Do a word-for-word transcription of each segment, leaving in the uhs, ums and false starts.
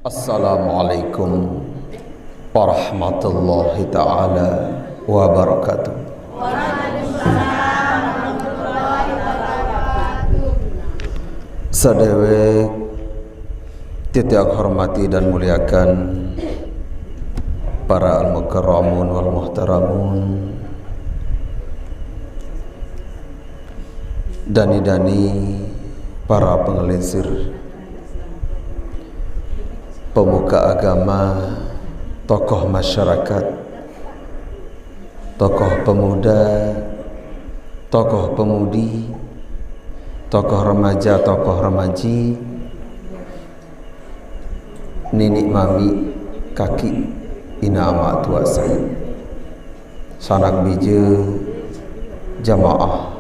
Assalamualaikum warahmatullahi taala wabarakatuh. Sadewek titiang hormati dan muliakan para al-mukarramun wal muhtaramun, dani-dani para pangelingsir, pemuka agama, tokoh masyarakat, tokoh pemuda, tokoh pemudi, tokoh remaja, tokoh remaji, nini mami, kaki, ina ama tua said, sanak bija, jamaah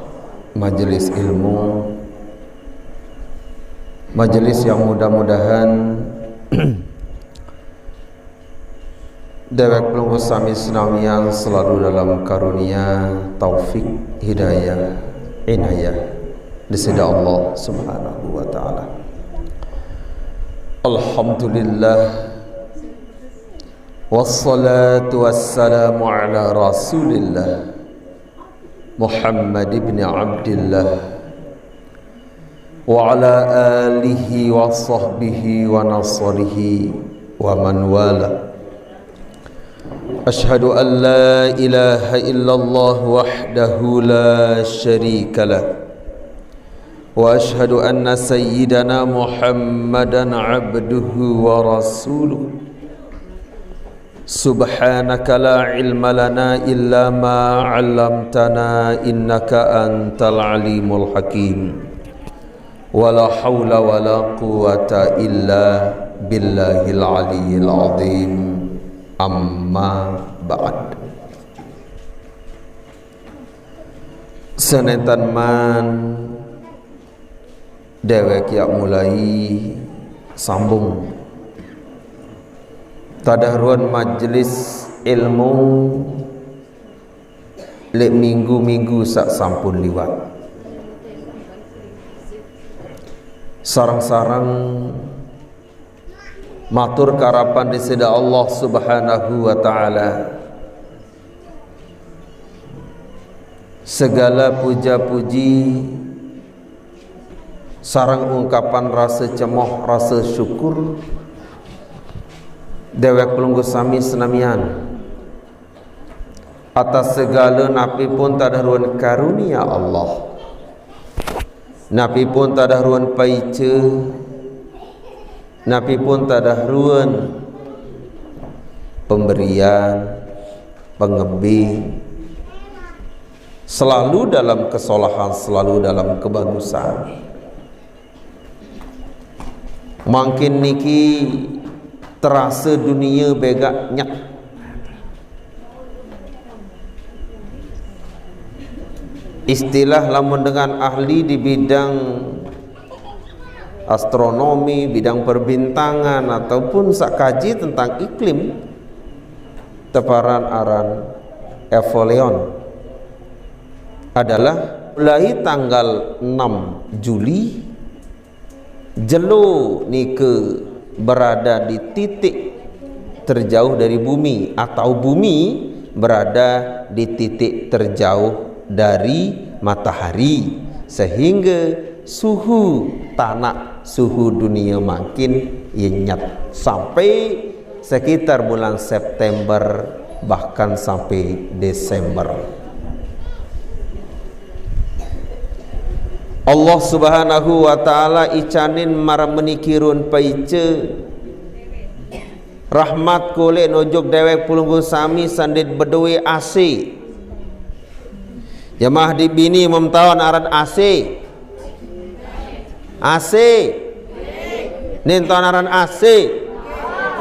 majelis ilmu, majelis yang mudah-mudahan dewek pelungguh sami senamian selalu dalam karunia, taufik, hidayah, inayah di sida Allah Subhanahu wa taala. Alhamdulillah, wassalatu wassalamu ala Rasulillah, Muhammad ibn Abdillah, wa ala alihi wa sahbihi wa nasarihi wa man wala. Ashhadu an la ilaha illallah wahdahu la sharika lah, wa ashhadu anna sayyidana Muhammadan abduhu wa rasuluh. Subhanaka la ilma lana illa ma 'allamtana innaka antal alimul hakim. Wa la haula wa la quwwata illa billahil aliyyil azim. Amma ba'd. Senetan man dewek yak mulai sambung tadah ruan majelis ilmu lek minggu-minggu sak sampun liwat. Sarang-sarang matur karapan di sida Allah Subhanahu wa taala. Segala puja-puji, sarang ungkapan rasa cemoh, rasa syukur dewek pelungguh sami senamian atas segala napi pun tadah ruan karunia Allah, napi pun tadah ruan paica, napi pun tadah ruan pemberian, pengebing, selalu dalam kesolahan, selalu dalam kebagusan. Mangkin niki terasa dunia begak nyat. Istilah lamun dengan ahli di bidang astronomi, bidang perbintangan, ataupun sak kaji tentang iklim, teparan aran Evolion adalah mulai tanggal enam Juli, jelo nika berada di titik terjauh dari bumi, atau bumi berada di titik terjauh dari matahari, sehingga suhu tanak, suhu dunia mangkin yenyat sampai sekitar bulan September, bahkan sampai Desember. Allah Subhanahu wa taala icanin marameniki ruan paica rahmat kulik nujuk dewek pelungguh sami sandit bedoe A C. Jemaah di bini memtawan aran A C. A C. Nin taun aran A C.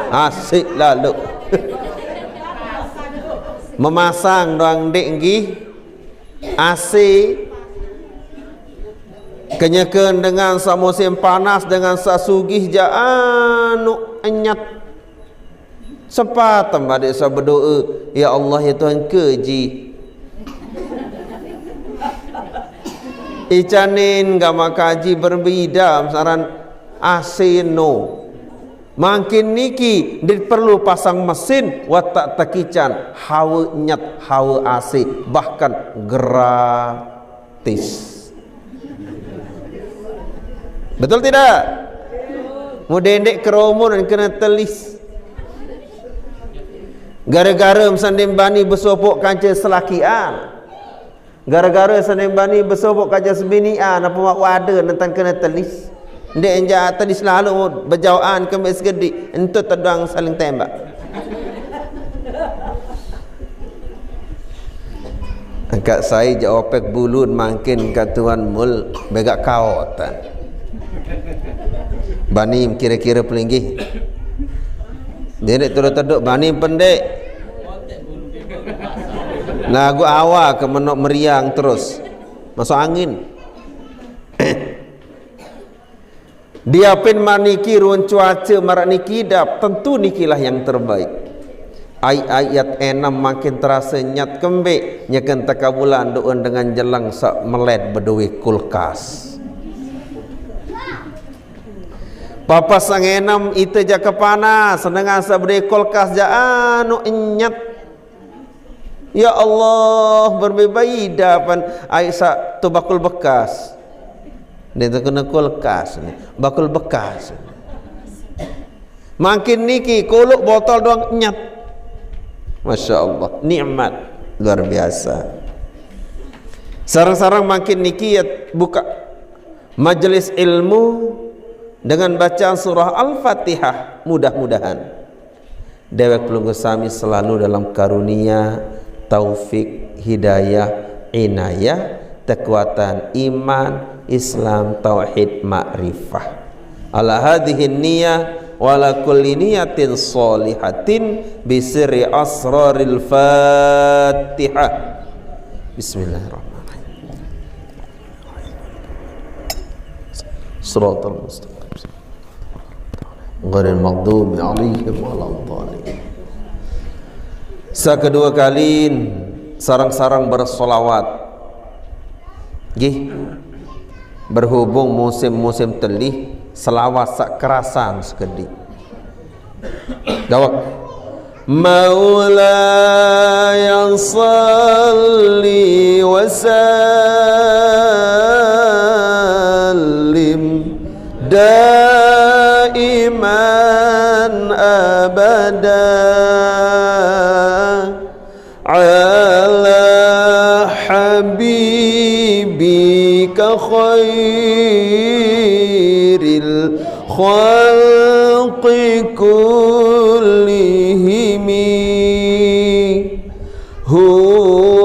A C lalu. Memasang doang dek nggih. A C kenyeken dengan sa musim panas, dengan sa sugih ja anu enyat. Sempat tembade sa bedoa, ya Allah, ya Tuhan keji. Icanin gama kaji berbeda saran A C no. Mangkin niki diperlu pasang mesin, watak tekican, hawa nyat, hawa A C, bahkan gratis. Betul tidak? Mu dendek keromun kena telis. Gara-gara mesanding bani besopok kanca selakian. Gara-gara sanding bani besopok kanca sebinian, apa mak wada nentang kena telis. Ndek enja telis lalu bejauhan ke mes gedi, entu tedang saling tembak. Angkat sai je opek bulun mangkin ka tuan mul begak kaotan. Bani kira-kira pelinggih. Dia dek teduk-teduk bani pendek. Lagu awal ke menok meriang terus. Masuk angin. Diapin maniki ruang cuaca marak niki dap, tentu nikilah yang terbaik. Ai ayat enam makin terasa nyat kembek, nyakan tekabulan doon dengan jelang sak melet bedui kulkas. Papas sang enam ita jaka panas, dengan sak bedui kulkas ja anu nyat. Ya Allah, berbeda pan ai sak tu bakul bekas. Dia tu kena kulkas ni, bakul bekas. Makin niki kolok botol doang nyat. Masya Allah, nikmat luar biasa. Sarang-sarang makin niki ya buka majelis ilmu dengan bacaan surah Al-Fatihah, mudah-mudahan dewek pelungguh sami selalu dalam karunia, taufik, hidayah, inayah, kekuatan iman, Islam, tauhid, makrifah. Ala hadhihi niyah wa ala kulli niyatin shalihatin bi sirri asraril Fatihah. Bismillahirrahmanirrahim. Siratal mustaqim. Ghairil maghdubi alaihim waladdallin. Sa kedua kali sarang-sarang bersolawat. Gih. Berhubung musim-musim telih, selawat sak kerasan sekedi. Dawak. مولاي صل وسلم دائما أبدا على حبيبك خير الخلق كلهم. هو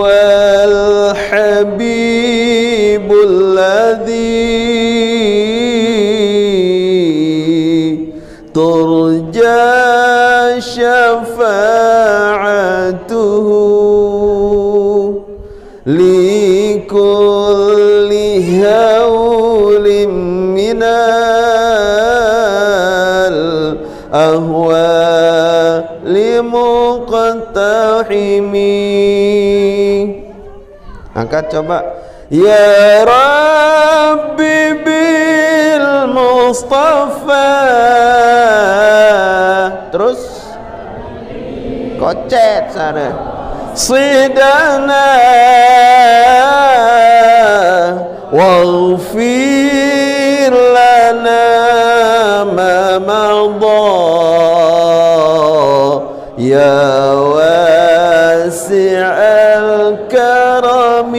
الحبيب الذي ترجى شفاعته لكل هول من الأهوال مقتحم. Angkat coba. يا رب بالمصطفى. Terus. Kocet sana. صدنا واغفر لنا ما مضى يا واسع الكرم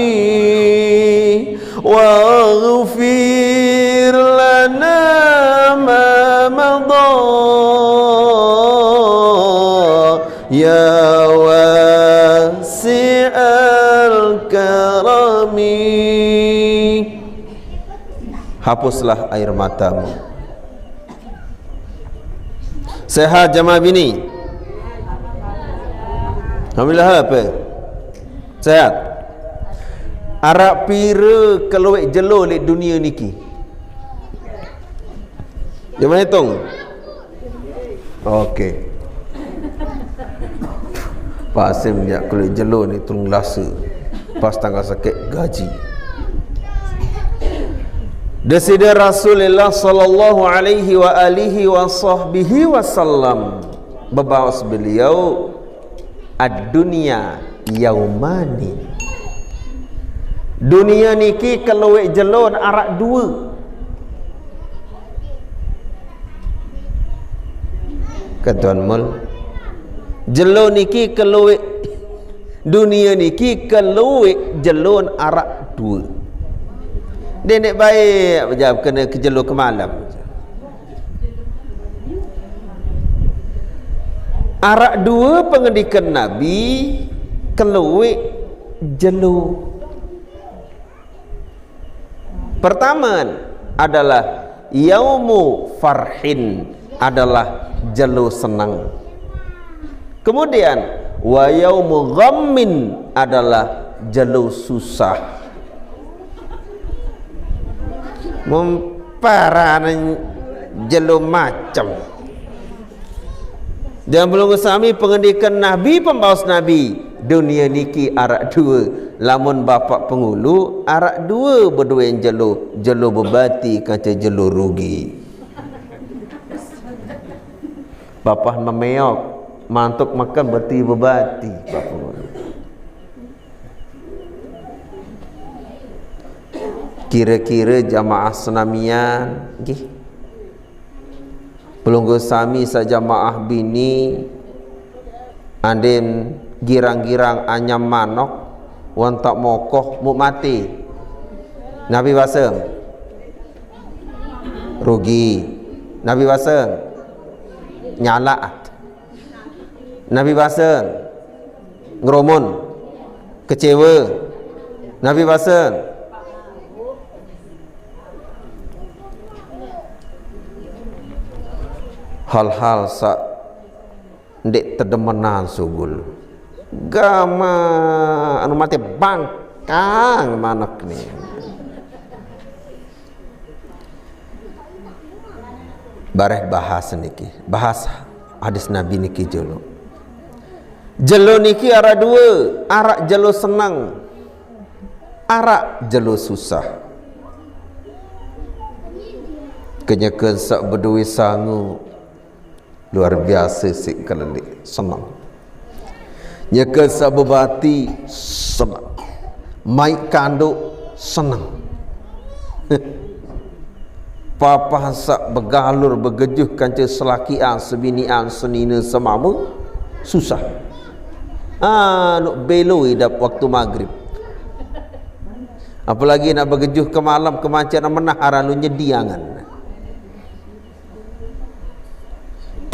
واغفر لنا ما مضى يا واسع الكرم. Hapuslah air matamu. Sehat jamaah bini? Alhamdulillah apa? Sehat. Arak pira keluik jelo di dunia niki? Jemaah hitung. Okey. Pak Asim jak kulit jelo ni turun lasa. Pas tanggal sakit gaji. Deside Rasulullah sallallahu alaihi wa alihi wa sahbihi wasallam bebaos beliau, "Ad-dunya yaumani." Dunia niki keluwek jelon arak due. Keton mul. Jelo niki keluwek, dunia niki keluwek jelon arak due. Denek baik jawab kena ke jelo ke malam. Arak due pengendikan Nabi keluwek jelo. Pertama adalah yaumu farhin, adalah jelo senang. Kemudian wa yaumu ghammin adalah jelo susah. Memparanan jelo macem. Jam pelungguh sami pengendikan Nabi, pembaos Nabi, dunia niki arak due. Lamun bapak pengulu, arak due beduen jelo, jelo bebati kaca jelo rugi. Bapak memeok, mantuk makan beti bebati, bapak pengulu. Kira-kira jamaah senamian, nggih. Pelungguh sami sajamaah bini, andin girang-girang anyam manok, wan tak mokoh muk mati. Nabi baseng. Rugi. Nabi baseng. Nyalaat. Nabi baseng. Ngerumun. Kecewa. Nabi baseng. Hal-hal sak ndeq tedemenan sugul. Gama anu mate bangkang manok ni. Bareh bahas niki, bahas hadis Nabi niki jelo. Jelo niki arak due, arak jelo senang, arak jelo susah. Kenyeken sak bedoe sangu, luar biasa sik kelelik, senang. Nyeken sak bebati, senang. Mai kanduk, senang. Papah sak begalur begejuh kance selakian, sebinian, senine, semame, susah. Anu belo idap waktu maghrib. Apalagi nak begejuh ke malam, kemancian menah arah lu nyediangan.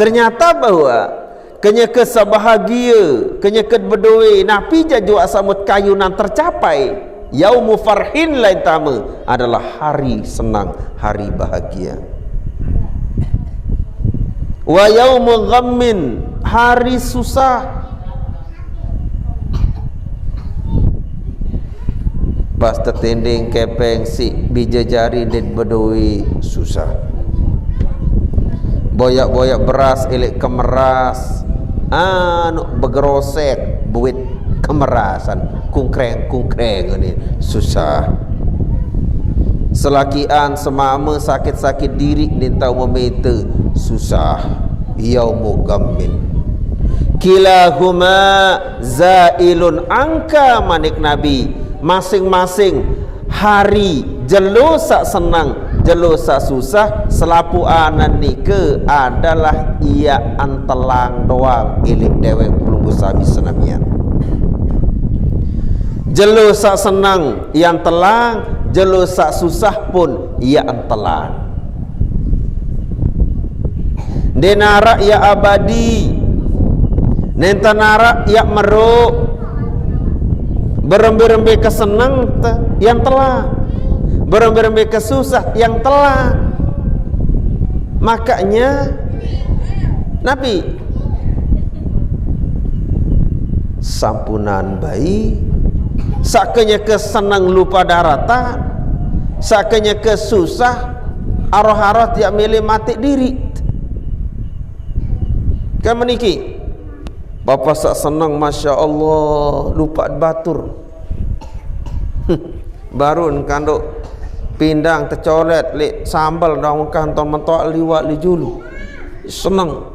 Ternyata bahwa kenyeke sabahagia, kenyeke bedoe, napi jajua samut kayunan tercapai, yaumu farhin lain tame adalah hari senang, hari bahagia. Wa yaumu ghammin, hari susah. Pas tetinding kepeng sik bija jari ndeq bedoe, susah. Boyak-boyak beras ileq kemeras, anu begerosek buit kemerasan, kungkreng-kungkreng ni, susah. Selakian semame sakit-sakit diriq ndeq tao memete, susah. Yaumu ghammin. Kilahuma zailun angka, manik Nabi, masing-masing hari jelo saq seneng, jelo saq susah, selapuq anan nike adalah iaq entelang doang ileq dewek pelungguh sami senamian. Jelo saq seneng iaq entelang, jelo saq susah pun iaq entelang. Ndeq naraq iaq abadi, nenten naraq iaq meroq. Berembe-rembe keseneng te, iaq entelang. Berembe-rembe kesusah, iaq entelang. Makanya, Nabi, sampunan bae, saq kenyeke seneng lupa daratan, saq kenyeke susah, aroh-aroh tiaq mele mateq diriq. Kan meniki, bapa saq seneng, masya Allah, lupaq batur. Baru kanduk Pindang tecoret lek sambel dong kantong mentok liwat li julu. Seneng.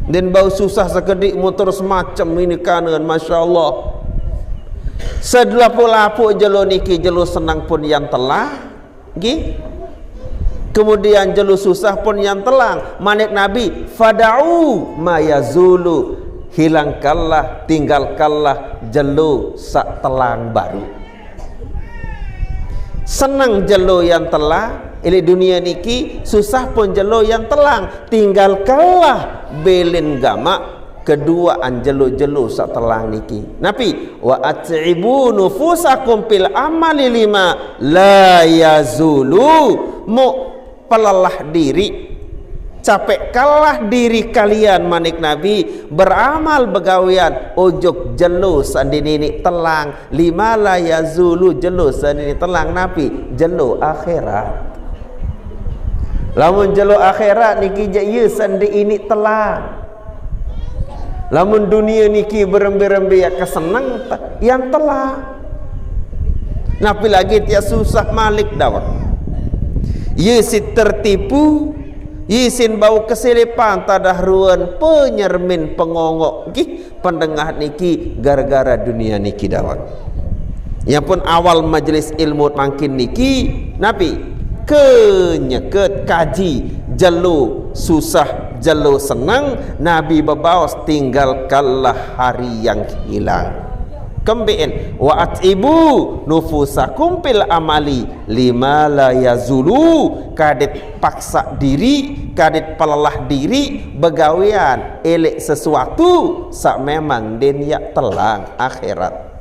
Din bau susah sekedik motor semacam ini kanan, masya Allah. Sedelapo-lapo jelo niki jelo seneng pun yang telah. Nggih. Kemudian jelo susah pun yang telang. Manik Nabi, "Fada'u ma yazulu." Hilangkanlah, tinggalkanlah jelo sak telang baru. Seneng jelo yang telang, ili dunia niki, susah pun jelo yang telang. Tinggalkanlah belin gamak, keduaan jelo-jelo sak telang niki. Napi? "Wa at'ibu nufusakum fil amali lima la yazulu." Mu pelelah diri, capekkanlah diri kalian, manik Nabi, beramal begawean ojok jelo sandinini telang, lima la yazulu, jelo sandinini telang napi? Jelo akhirat. Lamun jelo akhirat niki jek ye sandinini telang. Lamun dunia niki berembe-rembe ya keseneng, yang telah. Napi lagi tiap susah malik dawak. Ye si tertipu, ye sin bau keselipan tadah ruan penyermin pengongok. Gih, pendengah niki gara-gara dunia niki dawak. Ya pun awal majelis ilmu mangkin niki, napi? Kenyeket kaji jelo susah, jelo senang, Nabi bebaos tinggalkanlah hari yang hilang. Kemben, "Wa at'ibu nufusakum fil amali lima la yazulu." Kadit paksa diri, kadit pelelah diri, begawean elek sesuatu sak memang din ya telang akhirat.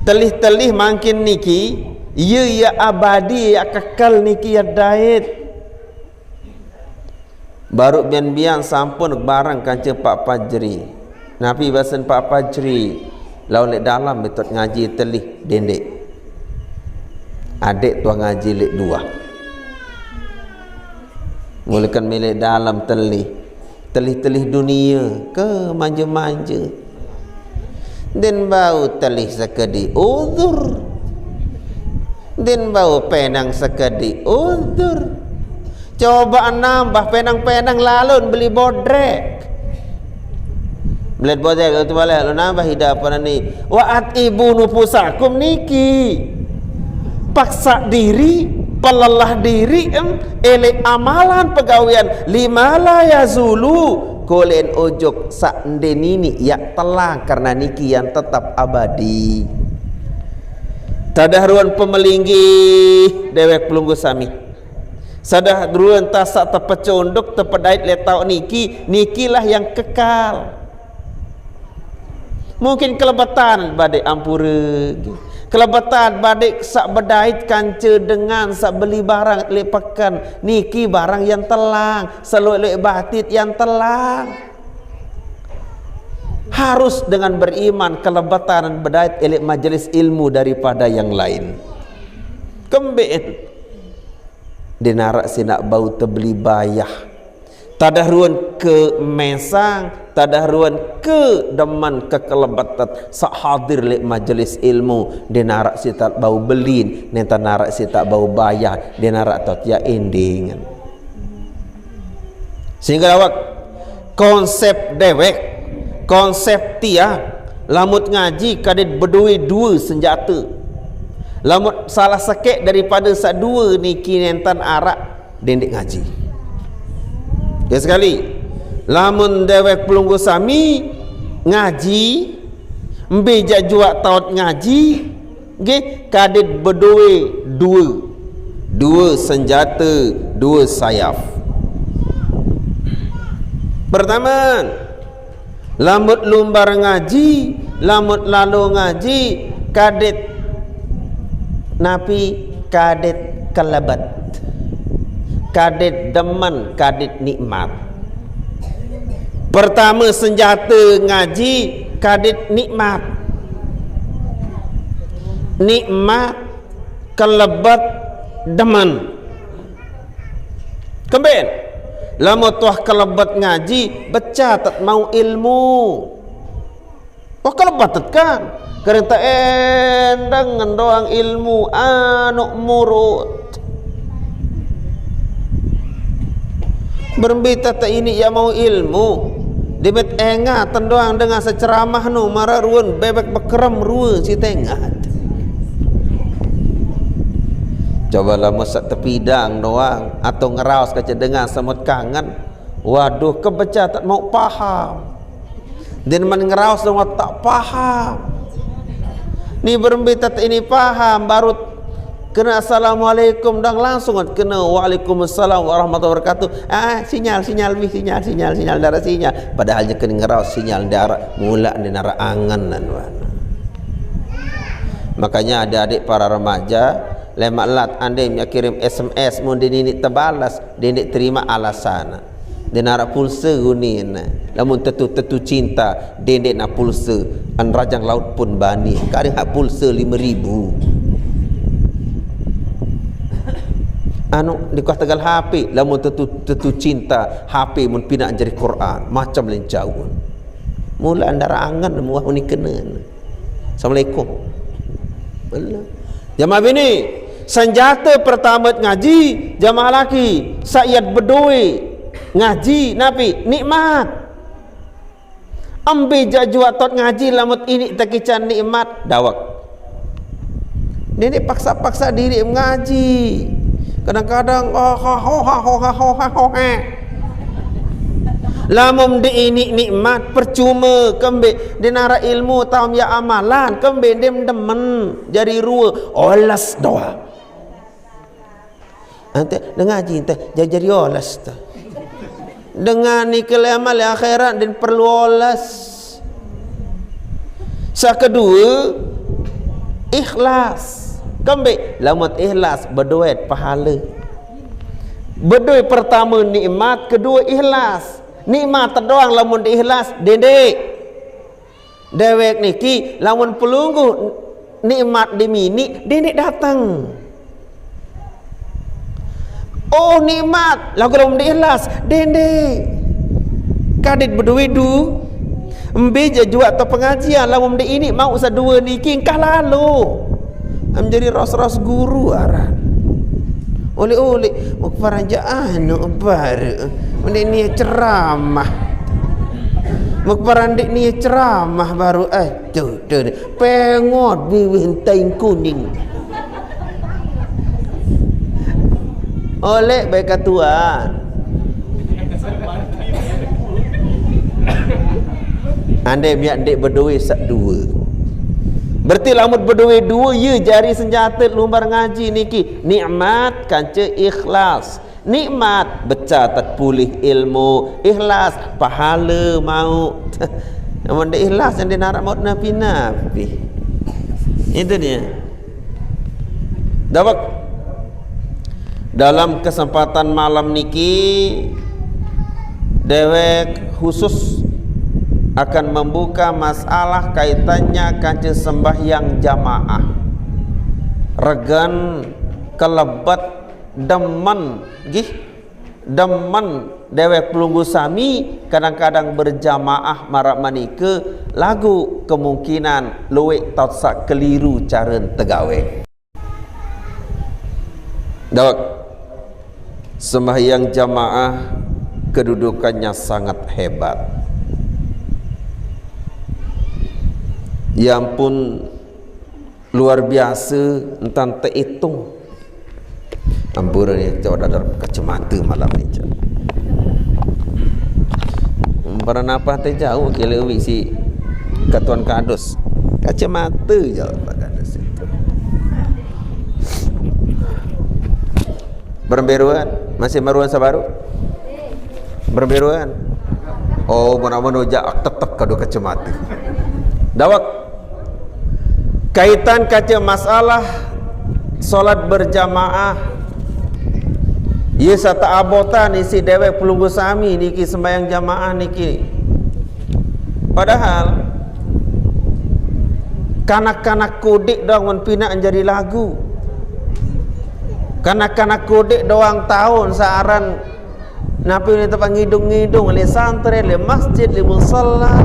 Telih-telih mangkin niki, ye ya abadi, ya kekal niki ya dait. Baru bian-bian sampun bareng kance Pak Pajri. Napi basen Pak Pajri? Laun lek dalam betot ngaji telih dendek. Adek tuah ngaji lek dua. Mulakan milik dalam telih. Telih-telih dunia ke manja-manja. Din bau telih sekedi uzur. Din bau penang sekedi uzur. Coba nambah penang-penang lalun beli bodrek. Belet bodrek tu balik lu nambah hidup apa ni? Wa at'ibu nufusakum niki. Paksa diri, pelelah diri, em, elek amalan pegawean lima la yazulu. Kolen ojok sak nde nini ya telang karena niki yang tetap abadi. Tadah ruan pemelinggih dewek pelungguh sami. Sadah ruan tasak tepecondok, tepedait letau niki, nikilah yang kekal. Mungkin kelebetan badek ampure. Kelebetan badek sak bedait kance dengan sak beli barang lek peken. Niki barang yang telang, seluk-luk batit yang telang. Harus dengan beriman, kelebetan bedait elek majelis ilmu daripada yang lain. Kemben. Dinarak sinak bau tebeli bayah. Tadah ruan ke mesang, tadah ruan ke demen ke kelebetet sak hadir lek majelis ilmu. Dinarak sitak bau belin, nenta narak sitak bau bayah, dinarak tot ya endingan. Sehingga awak konsep dewek, konsep tia, lamut ngaji kadit bedue dua senjata. Lamut salah sekek daripada sak dua niki nentan arak dendek ngaji. Ya sekali, lamun dewek pelungguh sami ngaji, mbe jak juak taut ngaji, nggih, kadit bedue dua. Dua senjata, dua sayaf. Pertama, lamut lumbar ngaji, lamut lalu ngaji, kadit napi? Kadit kelebet. Kadit demen, kadit nikmat. Pertama senjata ngaji, kadit nikmat. Nikmat, kelebet, demen. Kemben, lamun tuah kelebet ngaji, becatet mau ilmu. Wah, kelebet kan? Kereta endang ngendoang ilmu anuk murut. Berembe tata ini ya mau ilmu. Demet engat tendoang dengan seceramah nu mara ruan bebek bekerem rua si tengat. Coba lama sak tepidang doang atau ngeraos kaca dengan semut kangen. Waduh, kebeca tak mau paham. Din man ngeraos dong tak paham. Ni berembe tata ini paham, baru kena assalamualaikum dan langsung kena waalaikumsalam warahmatullahi wabarakatuh. Ah, sinyal, sinyal, wih, sinyal, sinyal, sinyal, darah sinyal. Padahal je kena ngeraos sinyal darah mula ni nara angan nan wana. Makanya adik-adik para remaja, lemak lat ande mia kirim S M S mun dini tebalas, dini terima alasan. Dina arak pulsa gunin. Lamun tetu-tetu cinta, dendek nak pulsa. An rajang laut pun bani. Kadang hak pulsa lima ribu. Anu, di kuah tegal H P, lamun tetu, tetu cinta, H P mun pinak jari Quran. Macam lencaun. Mula andar angan muah ni kena. Assalamualaikum. Jamaah bini, senjata pertama ngaji, jamaah laki, saat bedoe ngaji, napi? Nikmat. Ambil jajua tot ngaji, lamun ini takican nikmat, dawak. Nenek paksa-paksa diri mengaji. Kadang-kadang, oh, ha, ho, ha, ho, ha, ho, ha, ho, he. Lamun di ini nikmat, percuma, kembe, di nara ilmu, taum ya amalan, kembe, dem demen, jari rua, oles doang. Ante, dengar ngaji, ente, jari, jari oles tu. Dengan ni kelemal akhirat, din perlu oles. Sa kedua, ikhlas. Kembe, lamun ikhlas, beduit pahala. Beduit pertama nikmat, kedua ikhlas. Nikmat doang lamun di ikhlas, dendek. Dewek niki lamun pelungguh nikmat di mini, dendek datang. Oh, nikmat, lagu lamun di ikhlas, dendek. Kadit beduit du, mbe jajua atau pengajian, lamun di ini mau sadua niki, engkah lalu. Am jadi ros-ros guru aran. Oleh-oleh, mau keparanjaan, no, baru. Mending ni ceramah. Mau keparandik ni ceramah baru. Eh, tu, tu, tu. Pengot biwih entaing kuning. Oleh baik tuan. Andai biar dek berdua sak dua. Berarti lamun berdua dua, ya jari senjata lumbar ngaji niki. Nikmat kanca ikhlas. Nikmat beca tak pulih ilmu, ikhlas pahala mau. Namun dia ikhlas yang dia narak maut napi-napi. Itu dia. Dawak. Dalam kesempatan malam niki, dewek khusus akan membuka masalah kaitannya kanca sembahyang jamaah. Regan kelebet demen, gih, demen dewek pelungguh sami kadang-kadang berjamaah marak manika lagu kemungkinan luwek taut sak keliru cara tegawe. Dawak, sembahyang jamaah kedudukannya sangat hebat. Ya ampun, luar biasa, entan terhitung. Ampura ni, cak ada kacamata malam ni, cak. Para napa teh jauh kira wi si katuan kadus. Kacamata jauh Pak Kadus itu. Beremberuan, masih meruan sabaru? Beremberuan. Oh, mana-mana jak tetap kado kacamata. Dawak. Kaitan kaca masalah solat berjamaah, ia sata abotan isi dewek pelunggu sami niki sembahyang jamaah niki. Padahal kanak-kanak kodik dong men pinak jadi lagu. Kanak-kanak kodik doang tahun searan napi ni tempat ngidung-ngidung, le santri, le masjid, le musalla,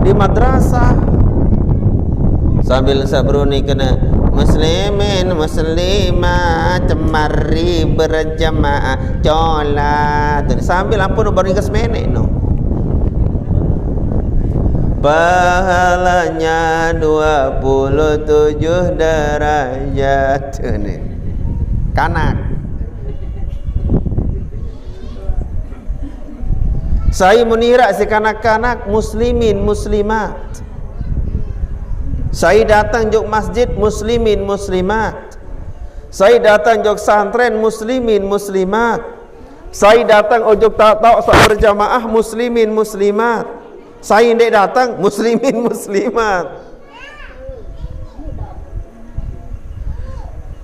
di madrasah. Sambil sabruni kena muslimin muslimat, mari berjamaah colat. Sambil ampun baru ingat menek no. Pahalanya dua puluh tujuh derajat. Ini. Kanak. Saya menira si kanak-kanak muslimin muslimat. Saya datang jok masjid muslimin muslimat. Saya datang jok santren muslimin muslimat. Saya datang ojok tato sa berjamaah muslimin muslimat. Saya ndak datang muslimin muslimat.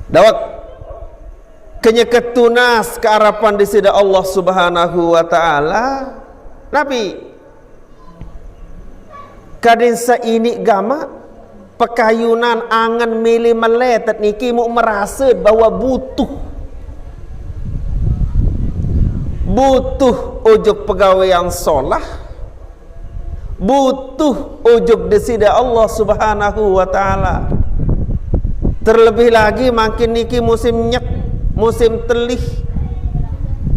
Dawak kenyeket tunas keharapan di sida Allah Subhanahu wa Ta'ala. Nabi, kadin sa ini gama pekayunan angen milih meletet niki mu merasa bahwa butuh, butuh ojok pegawaian solah, butuh ojok di sida Allah Subhanahu wa Ta'ala. Terlebih lagi makin niki musim nyek, musim telih.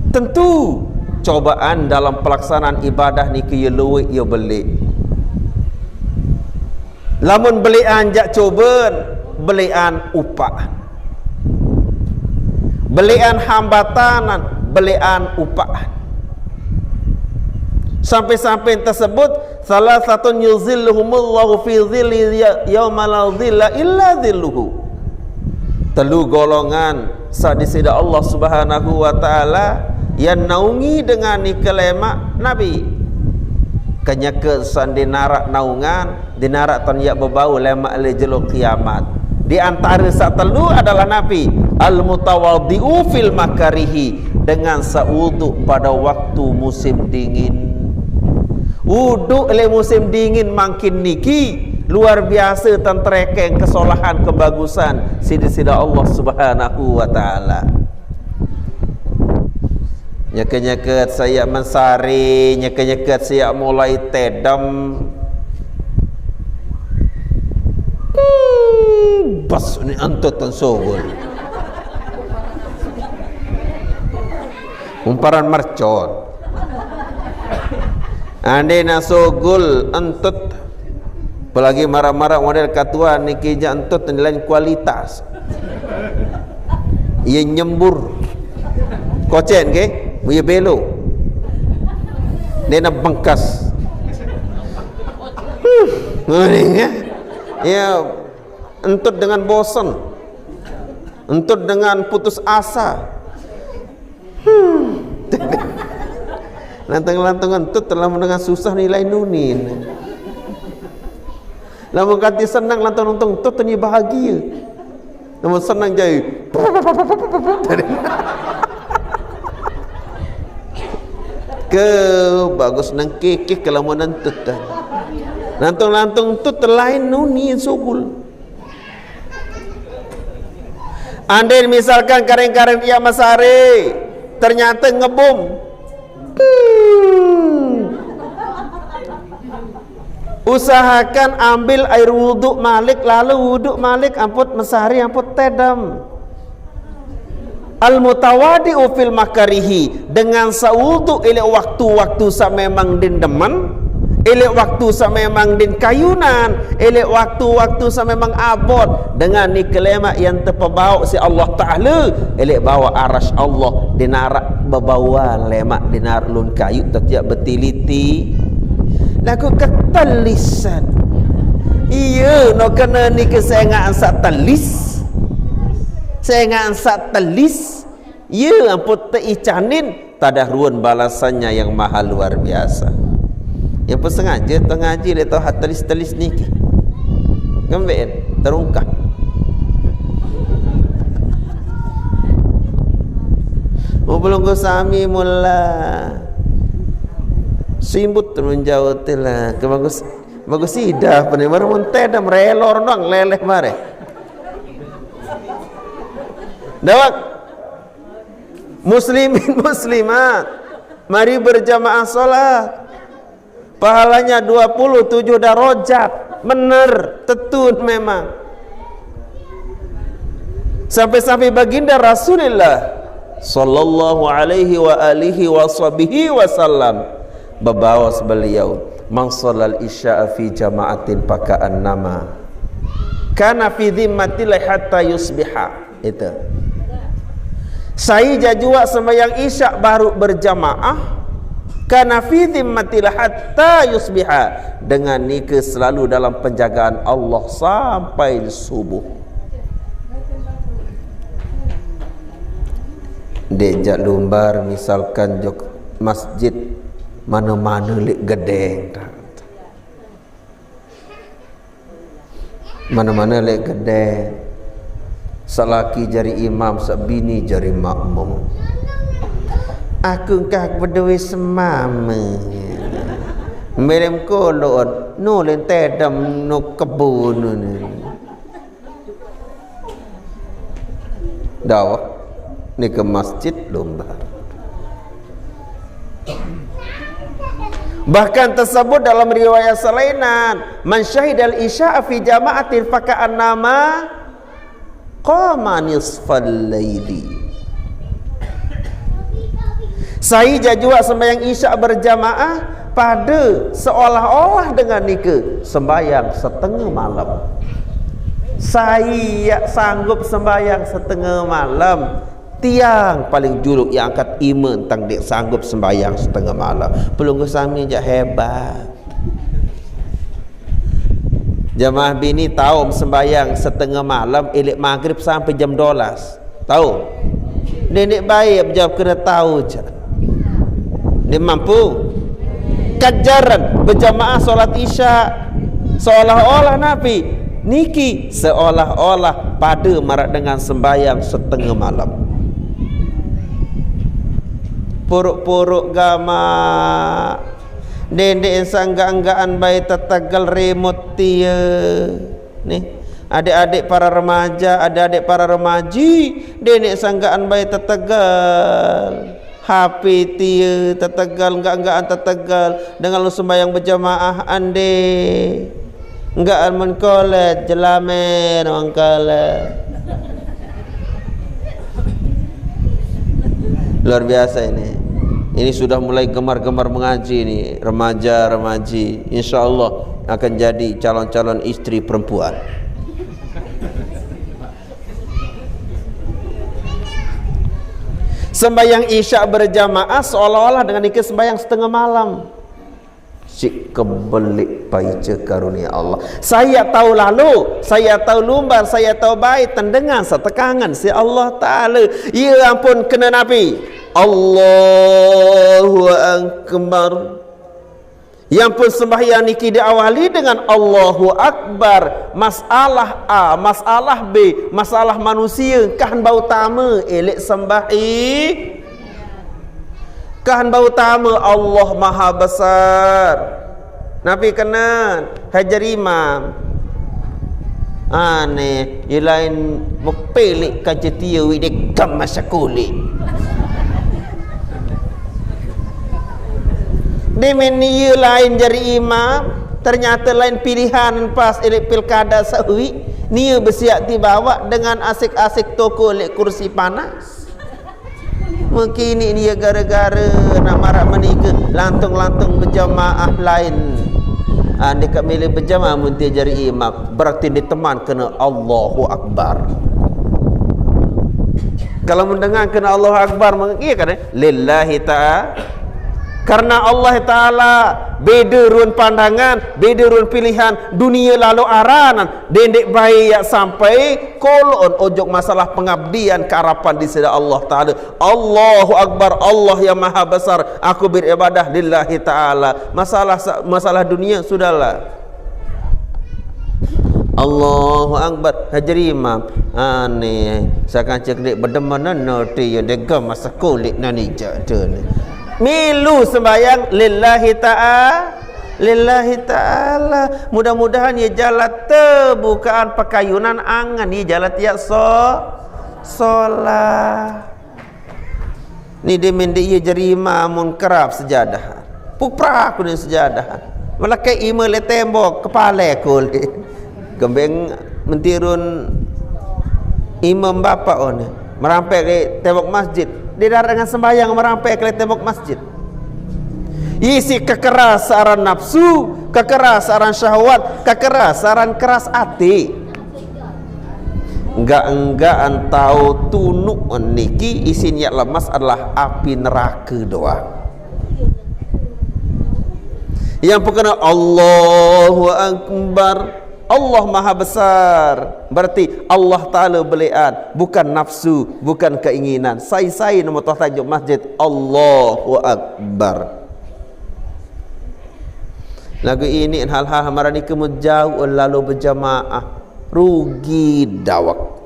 Tentu cobaan dalam pelaksanaan ibadah niki ya luwih ya belik. Lamun belian jak coban, belian upaan. Belian hambatanan, belian upaan. Sampai-sampai tersebut, salah satu yuzilluhumullahu fi zilli ya-, yauma la zilla illa zilluhu. Telu golongan sa di sida Allah Subhanahu wa Ta'ala yang naungi dengan ni kelema Nabi. Kenyeke sandi narak naungan, di narak tan yak bebau lemak le jelo kiamat. Di antara sa telu adalah Nabi, al-mutawadhi'u fil makarihi, dengan sa uduk pada waktu musim dingin. Uduk le musim dingin makin niki luar biasa tan terekeng kesolahan kebagusan sida-sida Allah Subhanahu wa Ta'ala. Nyeket-nyeket saya mensari, nyeket-nyeket saya mulai tedem. Hmm, bas ni antut tan sogol. Umparan mercon. Ande na sogol entut. Apalagi marah-marah model katuan niki ja entut nilai kualitas. Ia nyembur. Kocen ke? Ia belo. Dia na bengkas. Hmm, ngene ya. Ya, entut dengan bosan. Entut dengan putus asa. Hmm. Lantang-lantang entut telah mendengar susah nilai nunin. Lamun kati senang lantang-lantang entut ni bahagia. Lamun senang jai. Ke bagus nang kekeh kalau mau nentut dah. Lantang-lantang entut lain nunin sugul. Andai misalkan karen-karen ia masari ternyata ngebom. Hmm. Usahakan ambil air wudhu malik, lalu wudhu malik amput mesari amput tedem. Al-mutawadi'u fil makarihi, dengan saudu ilek waktu-waktu sa memang din demen, ilek waktu sa memang din kayunan, ilek waktu-waktu sa memang abot, dengan ni kelemak yang terpebau si Allah Ta'ala, ilek bawa aras Allah, dinarak bebawa lemak, dinarak lun kayu tetiak betiliti. Lagu ketelisan. Iya, no kena ni kesengaan sa telis. Sengaan sa telis. Ya ampun teicanin, tadah ruan balasannya yang maha luar biasa. Yang pun sengaja tu ngaji le tau ha telis-telis niki. Ngemben terungkap. Mau belum sami mula simbut menjauh tila ke bagus bagus sidah pene mara mun tedem relor dong leleh mare. Dawak. Muslimin muslimat, mari berjamaah sholat. Pahalanya dua puluh tujuh darajat. Bener, tetun memang. Sampai-sampai baginda Rasulullah sallallahu alaihi wa alihi wa sahbihi wasallam, bebaos beliau, "Man sallal isya'a fi jama'atin faka'annama kana fi dhimmatillah hatta yusbiha." Itu. Sai jajuak sembahyang isya baru berjamaah, kana fi dhimmatillah hatta yusbiha, dengan nika selalu dalam penjagaan Allah sampai subuh. Dek jak lumbar, misalkan jok masjid, mana-mana lek gedeng. Mana-mana lek gedeng. Salaki jari imam, sabini jari makmum. Aku engkah beduwe semame. Melem kolon, nu len tedem nu kebun ni. Dawah ni ke masjid lumbar. Bahkan tersebut dalam riwayat selainan, "Man syahidal isya'a fi jama'atin faka'annama qama nisfal laili." Sai jajuak sembahyang isya berjamaah, pada seolah-olah dengan nika sembahyang setengah malam. Sai yak sanggup sembahyang setengah malam, tiang paling juluk yang angkat iman tang dek sanggup sembahyang setengah malam. Pelungguh sami jak hebat. Jamaah bini taum sembahyang setengah malam, ilik maghrib sampai jam dolas. Tahu? Nenek baik jawab kena tahu je. Dia mampu. Kajaran berjamaah solat isya seolah-olah napi niki seolah-olah pada marak dengan sembahyang setengah malam. Puruk-puruk gamak. Dendek sangga-anggaan bai tetegal remote tie. Nih, adik-adik para remaja, adik-adik para remaji, dendek sanggaan bai tetegal. H P tie tetegal, enggak-enggaan tetegal. Dengan lu sembahyang berjamaah, ande. Enggak mengkolet, jelamen mengkolet. Luar biasa ini. Ini sudah mulai gemar-gemar mengaji ini, remaja-remaji. Insya Allah akan jadi calon-calon istri perempuan. Sembahyang isya berjamaah seolah-olah dengan nika sembahyang setengah malam. Cik kebelik paica karunia Allah. Saya tahu lalu, saya tahu lumbar, saya tahu baik, tendengan setekangan si Allah Ta'ala. Ya ampun, kena Nabi. Allahu Akbar. Yang pun sembahyang niki diawali dengan Allahu Akbar. Masalah A, masalah B, masalah manusia, kahan bau tama, elek sembahyang. Kahan bau tama Allah Maha Besar. Nabi kenan hajar imam. Aneh, ye lain mukpelik kajetia wik degam masa kulit. Demen ye lain jari imam, ternyata lain pilihan pas elek pilkada sawi. Nia besiak ti bawa dengan asik-asik toko lek kursi panas. Mungkin ini dia gara-gara nak marak menikah lantung-lantung berjamaah lain. Anda kat milih berjamaah mun dia jari imam, berarti dia teman kena Allahu Akbar. Kalau mendengar kena Allahu Akbar, iya kan? Eh? Lillahi ta'ala. Karena Allah Ta'ala beda ruang pandangan, beda ruang pilihan, dunia lalu aranan, dendek baik yak sampai kolon ojok masalah pengabdian keharapan di sida Allah Ta'ala. Allahu Akbar, Allah yang maha besar, aku beribadah lillahi ta'ala. Masalah masalah dunia sudahlah. Allahu Akbar, hajar imam. Aneh, sakan cek dek bedemen nano ti ya dega masa kulit nani jatuh ni. Milu sembahyang lillahi ta'ala. Lillahi ta'ala. Mudah-mudahan ya jalan terbukaan pakayunan angan ya jalan tiap so solah. Ni dia mendek ia jari imam mun kerap sejadah. Puprak ni sejadah. Melekat ime le tembok, kepala kul. Kembeng mentirun imam bapa on. Merampek le tembok masjid. Dia darat dengan sembahyang merampek le tembok masjid. Isi kekeras aran nafsu, kekeras aran syahwat, kekeras aran keras ati. Enggak-enggaan tahu tunuk niki isi niat lemas adalah api neraka doang. Yang perkena Allahu Akbar, Allah Maha Besar. Berarti Allah Ta'ala belean, bukan nafsu, bukan keinginan. Sai-sai nama tuah tajuk masjid, Allahu Akbar. Lagu ini hal-hal marani kamu jauh lalu berjamaah. Rugi dawak.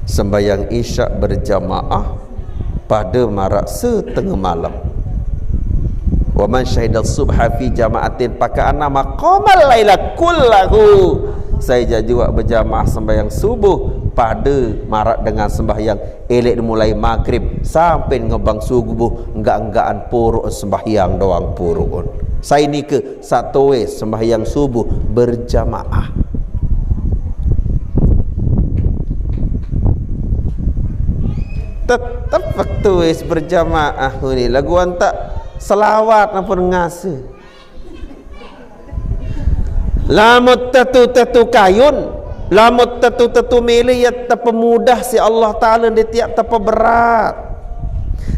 Sembahyang Isya berjamaah pada marak setengah malam. Wa man syahida subha fi jama'atin fakaannama qamal laila kullahu. Sai jajua berjamaah sembahyang subuh pada marak dengan sembahyang elek mulai maghrib sampai ngebang subuh, enggak-enggaan puruk sembahyang doang puruk. Sai nike satoe sembahyang subuh berjamaah. Tetap waktu is berjamaah ni lagu antak selawat ampun ngasuh. Lamun tetu-tetu kayun, lamun tetu-tetu mele, ya tepemudah si Allah Ta'ala, dia tiap tepeberat.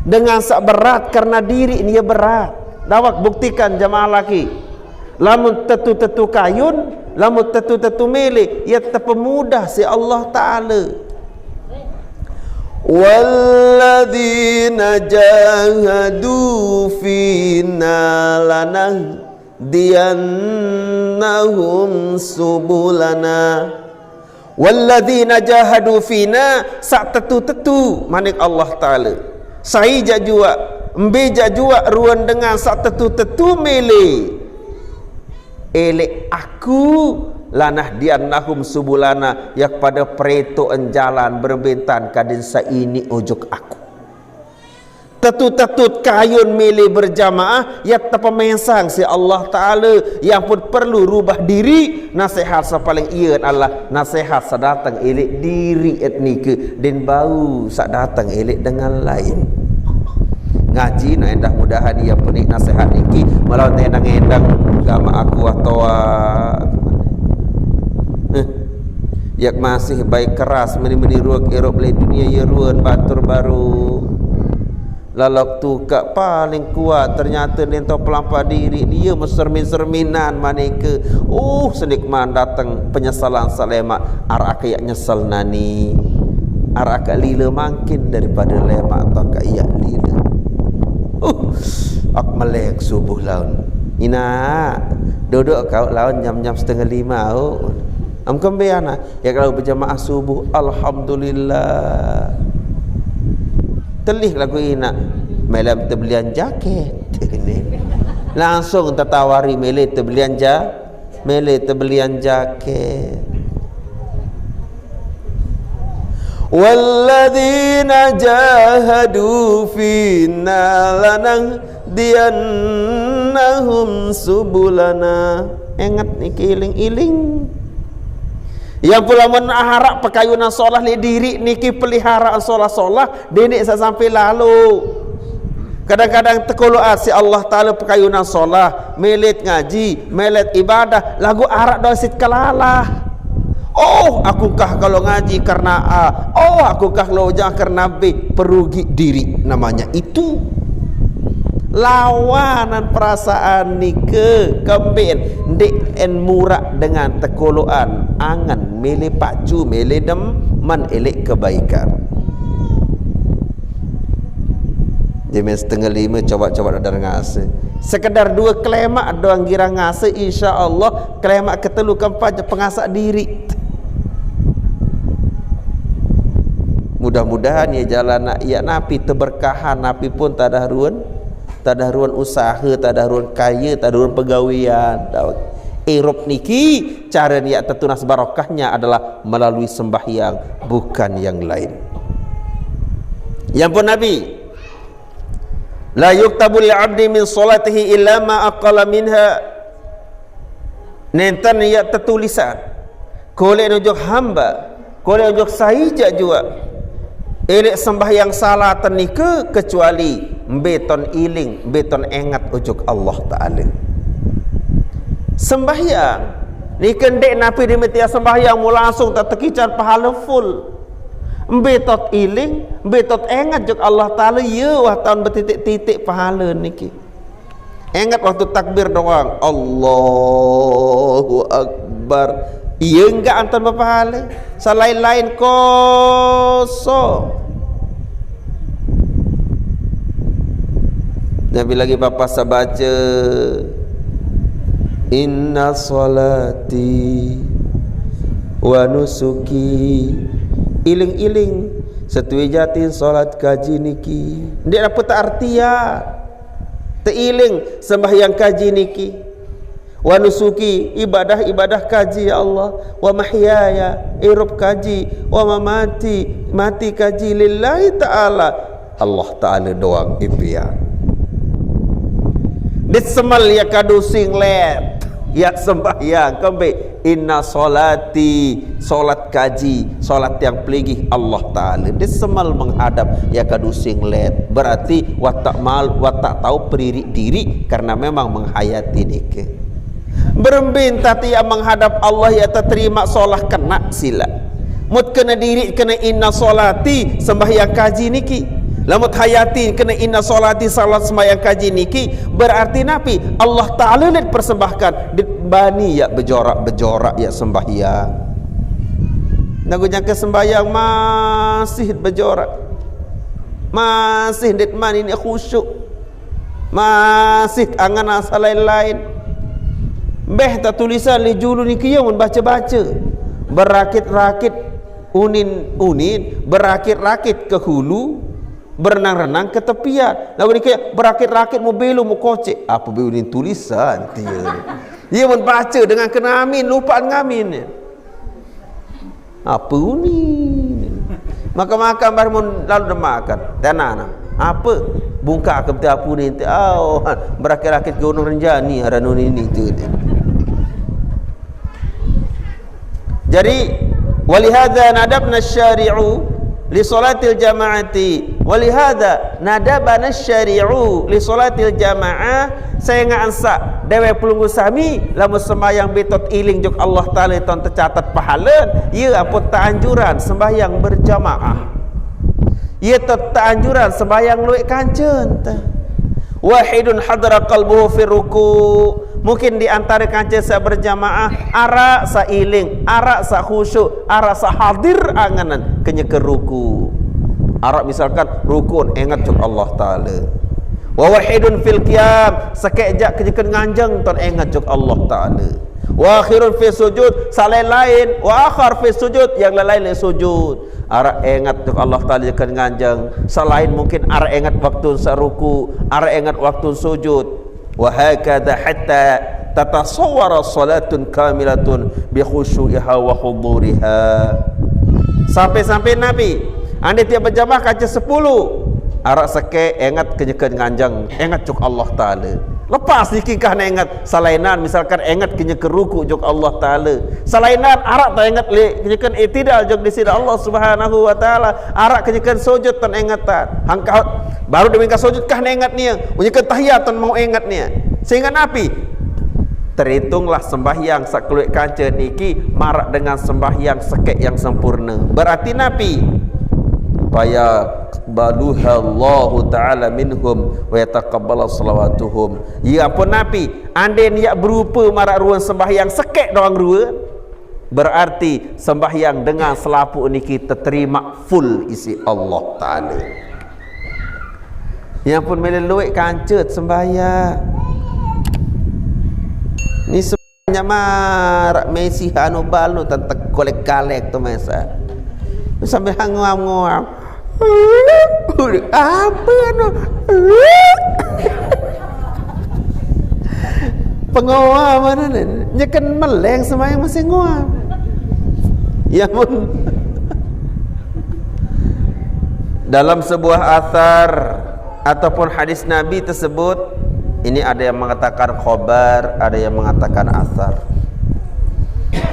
Dengan sak berat karena diri ni ya berat. Dawak buktikan jamaah laki. Lamun tetu-tetu kayun, lamun tetu-tetu mele, ya tepemudah si Allah Ta'ala. Walladzina jahadu fina lanahdiyannahum subulana. Walladzina jahadu fina, sak tetu-tetu manik Allah Ta'ala. Sai jajua, embe jajua ruan dengan sak tetu-tetu mele elek aku, lanahdiyannahum subulana, ya kepada peretoan jalan berbentan kadin saini ujuk aku. Tetut-tetut kayun mele berjamaah, ya tepemesang si Allah Ta'ala, yang pun perlu rubah diri. Nasihat sa paling iya adalah nasihat sa datang elek diri et nike, din bau sa datang elek dengan lain. Ngaji nak endah mudahan ia penik nasihat niki, malah endang-endang gama aku atau yak masih baik keras meni-meni ruak erop le dunia ya ruan batur baru. Lalok tukak paling kuat ternyata nento pelampa diri dia mesermin-serminan maneka. Uh, senik man datang penyesalan salema, arak yak nyesel nani. Arak lila mangkin daripada lemak atau yak lila. Uh, ak melek subuh laun. Ina, duduk kau laun jam-jam setengah lima. Oh. Am kembe ana. Ya kalau berjamaah subuh, alhamdulillah. Telih lagu ina. Malam terbelian jaket. Langsung tertawari mele terbelian ja, mele terbelian jaket. Walladzina jahadu fina lanahdiyannahum subulana. Ingat niki iling-iling. Yang pula men arak pekayunan solah li diri niki peliharaan solah-solah, denek sa sampai lalu. Kadang-kadang tekoloat si Allah Ta'ala pekayunan solah, melet ngaji, melet ibadah, lagu arak dosit kelalah. Oh, aku kah kalau ngaji karena A. Oh, aku kah kalau jangan karena B. Perugi diri namanya itu. Lawanan perasaan nike kemben ndik en murak dengan tekoloan angan mele pacu mele demen elek kebaikan. Jemen setengah lima coba-coba ada ngase. Sekedar dua kelemak doang girang ngase, insya Allah kelemak ketelu keempat je pengasak diri. Mudah-mudahan ya jalan nak ya napi teberkahan napi pun tadah ruan, tadah ruan usaha, tadah ruan kaya, tadah ruan pegawian. Erop niki cara niat tertunas barokahnya adalah melalui sembahyang, bukan yang lain. Yang pun Nabi La yuktabu li abdi min salatihi illa ma aqala minha. Nenten ya tetulisan. Kolek nujok hamba, kolek nujok saija jua. Elek sembahyang salatan nike kecuali mbeton iling, mbeton engat ujok Allah Ta'ala. Sembahyang nike ndek napi dimetia sembahyang mu langsung tak tekican pahala full. Mbetot iling, mbetot engat jok Allah Ta'ala, ya wah taun betitik-titik pahala niki. Engat waktu takbir doang, Allahu Akbar. Iya enggak anton berpahala. Selain-lain kosong. Nabi lagi papa sabaca, "Inna salati wa nusuki." Iling-iling, setuju jatin salat kaji niki. Ndik apa tak artia. Teiling sembahyang kaji niki. Wa nusuki, ibadah-ibadah kaji, ya Allah. Wa mahyaya, irup kaji. Wa mamati, mati kaji. Lillahi ta'ala. Allah Ta'ala doang ipian. Disemal ya kadu singlet, ya sembahyang kembe, inna salati, salat kaji, salat yang peligih Allah Ta'ala. Disemal menghadap ya kadu singlet. Berarti watak mal, watak tahu peririk diri karena memang menghayati nike. Berembin tati ya menghadap Allah ya terima salat kena sila. Mut kena diri kena inna salati sembahyang kaji niki. Lamut hayati kena inna salati salat sembahyang kaji niki. Berarti napi? Allah Ta'ala let persembahkan. Dit bani ya bejorak-bejorak ya sembahyang. Nagu jangka sembahyang masih bejorak. Masih dit mani ni khusyuk. Masih angan asal lain-lain. Beh tak tulisan li julu ni kia mun baca-baca. Berakit-rakit unin-unin, berakit-rakit ke hulu, berenang-renang ke tepian. Lagu ni kia berakit-rakit mu belu mu kocek. Apa belu ni tulisan tia. Ia mun baca dengan kena amin, lupaan ngamin. Apa ni? Makan-makan baru mun lalu demakan. Tanah. Apa? Bungka ke betul apa ni? Oh, berakit-rakit Gunung Renjani arah nun ini tu. Jadi, walihada nadabna syari'u li salatil jama'ati. Walihada nadabana syari'u li salatil jama'ah. Saya ngansak dewe pelunggu sami lamun sembahyang betot iling jok Allah Ta'ala ton tercatat pahala. Ya apa tak anjuran sembahyang berjamaah. Ya tot tak anjuran sembahyang luek kancen. Wahidun hadara qalbuhu fi ruku. Mungkin di antara kancen sa berjamaah, arak sa iling, arak sa khusyuk, arak sa hadir anganan kenyeke ruku. Arak misalkan rukun engat jok Allah Ta'ala. Wa wahidun fil qiyam, sekejak kenyeke nganjeng ton engat jok Allah Ta'ala. Wa akhirun fi sujud, salain lain, wa akhar fi sujud, yang lain lain sujud. Arak engat jok Allah Ta'ala jek nganjeng. Salain mungkin arak engat waktu sa ruku, arak engat waktu sujud. Wa hakadha hatta tatasawwara salatun kamilatun bi khusyu'iha wa huduriha. Sampai-sampai Nabi, ande tiap berjamaah kaca sepuluh, arak seke engat kenyeke nganjeng, engat jok Allah Ta'ala. Lepas niki kah engat salainan, misalkan engat kenyeke ruku jok Allah Ta'ala. Salainan arak tak engat le kenyeke itidal jok di sida Allah Subhanahu wa Ta'ala. Arak kenyeke sujud tan engatan. Hangkau baru demikian sujud kah engat nia. Unyeke tahiyat tan mau engat nia. Sehingga napi? Terhitunglah sembahyang sakeluek kanca niki marak dengan sembahyang sekek yang sempurna. Berarti napi? Fayaqbaluha Allahu Ta'ala minhum wa yataqabbala salawatuhum. Ya apa napi? Anden yak berupa marak ruang sembahyang sekek doang ruang. Berarti sembahyang dengan selapuk niki terterima full isi Allah Ta'ala. Yang pun meleluik kancut sembahyang. Ni sebanyak marak Messi anu bal nu tentek kolek-kalek tu mesa. Sambil nguam-nguam. Apa anu? Pengoa mana ni? Nyeken meleng sembahyang masih nguam. Ya pun. Dalam sebuah athar Ataupun hadis Nabi tersebut, ini ada yang mengatakan khobar, ada yang mengatakan asar.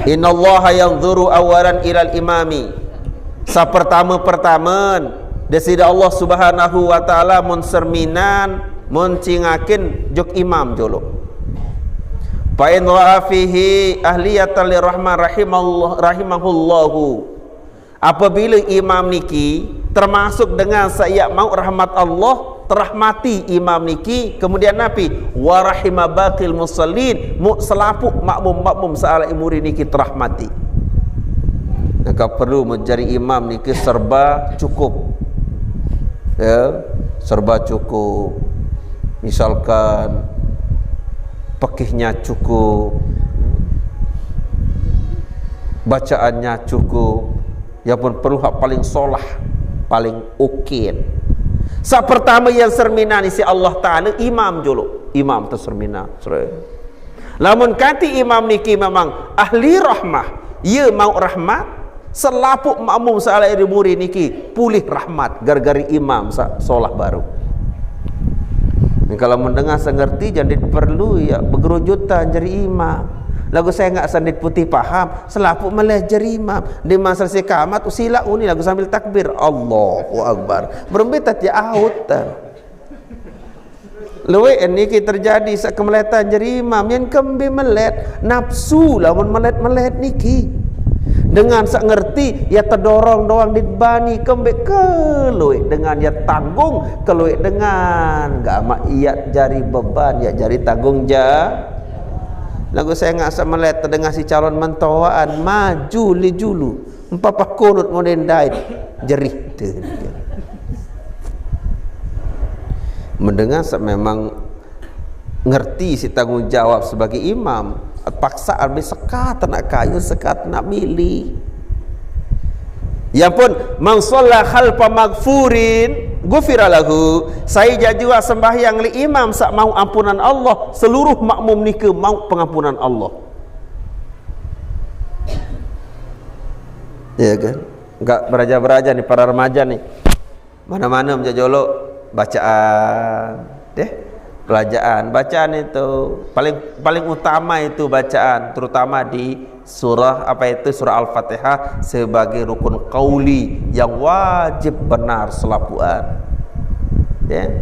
Innallaha yanzuru awalan ilal imami. Sapertama-pertama, Desida Allah Subhanahu wa Ta'ala mun serminan, mun cingakin jok imam jolo. Fa in ra'a fihi ahliyatan lirahman rahimallah-, rahimahullahu. Apabila imam niki termasuk dengan saq mauq rahmat Allah, terahmati imam niki, kemudian napi? Wa rahima baqil musallin, mauq selapuq makmum-makmum saq laeq muri niki terahmati. Maka perlu menjadi imam niki serba cukup. Ya, serba cukup. Misalkan, pekihnya cukup, bacaannya cukup, ya pun perlu hak paling solah, paling oke. Saq pertama yang serminan isiq Allah Ta'ala imam jolo. Imam tu serminan. Sering. Lamun kanti imam niki memang ahli rahmah, ia mauq rahmat, selapuq makmum saq laeq muri niki pulih rahmat gara-gara imam saq solah baruq. Ni kalau mun dengan saq ngerti, jari perlu ya begerujutan jari imam. Laguq sengaq saq ndeq putih paham, selapuq meleh jari imam. Di masa si kamat, usilaq uni laguq sambil takbir, Allahu Akbar. Berembe tati aut. Lueq niki terjadi saq kemeletan jari imam, yen kembe melet, nafsu lamun melet-melet niki. Dengan saq ngerti, ya tedorong doang dit bani, kembe kelueq dengan ya tanggung, kelueq dengan gak amaq iaq jari beban, iaq jari tanggung ja-, laguq sengaq saq melet tedengah si calon mentoaan, maju li julu. Mpapah kunut ngonen dait jerih tu. Mendengar saq memang ngerti si tanggung jawab sebagai imam, paksa ambil sekat nak kayu, sekat nak mili. Ya pun, man shalla khalfa maghfurin ghufira lahu. Sai jaq juaq sembahyang li imam saq mauq ampunan Allah, seluruh makmum nike mauq pengampunan Allah. Ya kan? Enggak beraja-beraja nih para remaja nih. Mana-mana menjajolok bacaan, deh. Pelajaan, bacaan itu paling, paling utama itu bacaan, terutama di surah apa itu, surah Al-Fatihah sebagai rukun qauli yang wajib benar selapuan. Ya.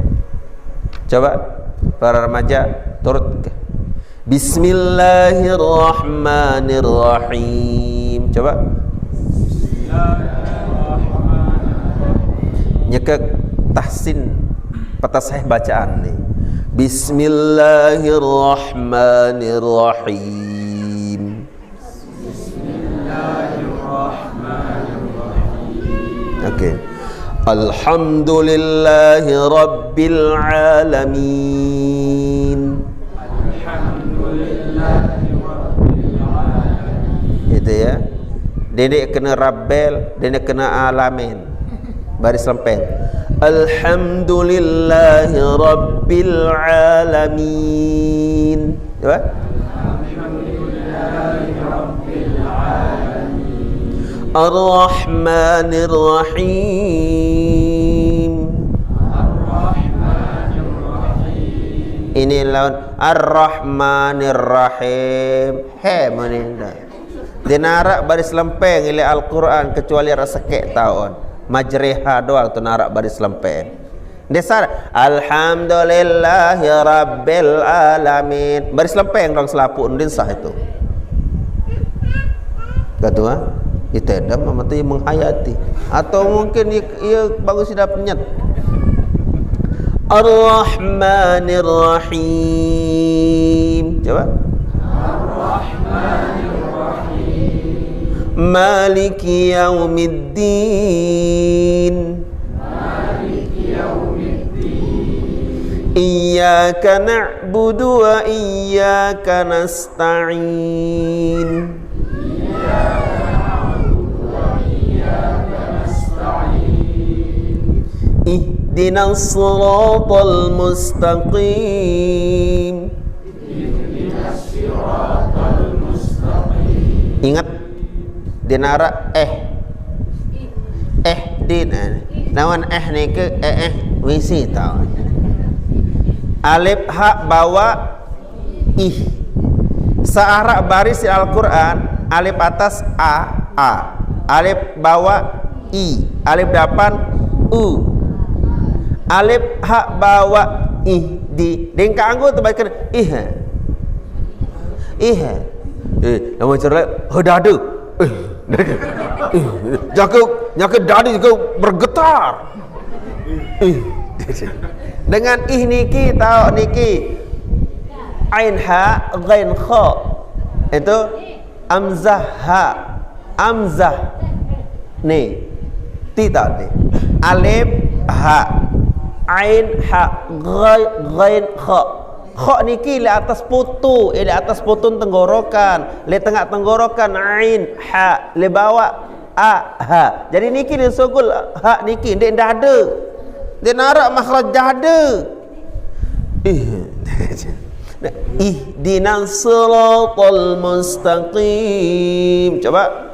Coba para remaja turut. Bismillahirrahmanirrahim. Coba. Nyekek tahsin petaseh bacaan nih. Bismillahirrahmanirrahim. Oke. Alhamdulillahi rabbil alamin. Gitu ya. Dene kena rabbil, dene kena alamin. Baris lempeng. Alhamdulillahi rabbil alamin. Coba. Ar-Rahmanir Rahim. Ini lawan Ar-Rahmanir Rahim. He, meninda. Dia narak baris lempeng ile Al-Quran kecuali rak sekek taun. Majreha doang tu narak baris lempeng. Desa, Alhamdulillahi Rabbil Alamin. Baris lempeng dong selapuq, ndin sah itu. Kata, ha? Kita ada mati menghayati. Atau mungkin ia, ia baru sudah penyet. Ar-Rahmanir Rahim. Coba. Maliki yaumiddin. Iyyaka na'budu wa iyyaka nasta'in. Ihdinas siratal mustaqim. Ingat, dia narak eh. Eh, din, eh. Lawan eh nike, eh, eh, wisi tau. Alif ha bawa ih. Searah baris Al-Quran, alif atas a, a. Alif bawa i, alif depan u. Alif ha bawa ih di. Dengka anggo tu baca ih. Ih. Eh, nama cerita? Hedadu. Eh. Eh. Jaga, jaga dadu jaga bergetar. Eh. Dengan ih niki, tau niki. Ain ha, ghain kha. Itu amzah ha. Amzah. Ni. Tidak ni. Alif ha. Ain ha. Ghain, ghain kha. Kha niki le atas putu, eh, le atas putun tenggorokan, le tengah tenggorokan ain ha, le bawah a ha. Jadi niki dia sogol ha niki, ndik dada. Dia narak makhraj dada. Ih. Ihdinas siratal mustaqim. Coba.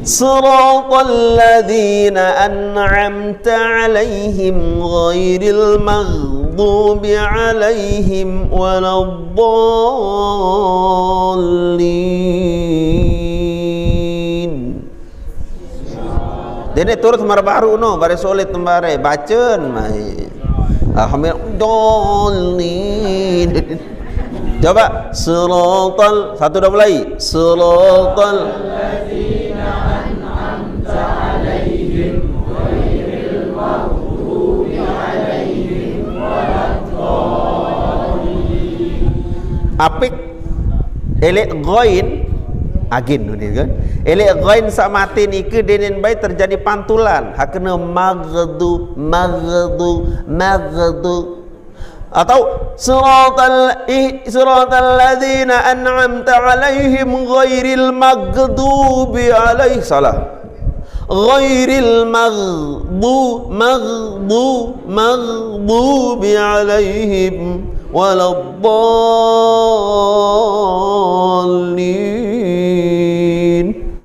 صراط الذين أنعمت عليهم غير المغضوب عليهم ولا الضالين. Dene turut marbaru no, bare sulit tembare, bacen mai. Alhamdulillah. Coba, siratal, satu dua mulai. Siratal. Apik. Elek ghain, agin ni kan. Elek ghain samatin ike denen bai terjadi pantulan. Hakena maghdu, maghdu, maghdu. Atau siratal ih-, siratal ladzina an'amta alaihim ghairil maghdubi alaih-, salah. Ghairil maghdu-, maghdu-, maghdubi alaihim waladdallin.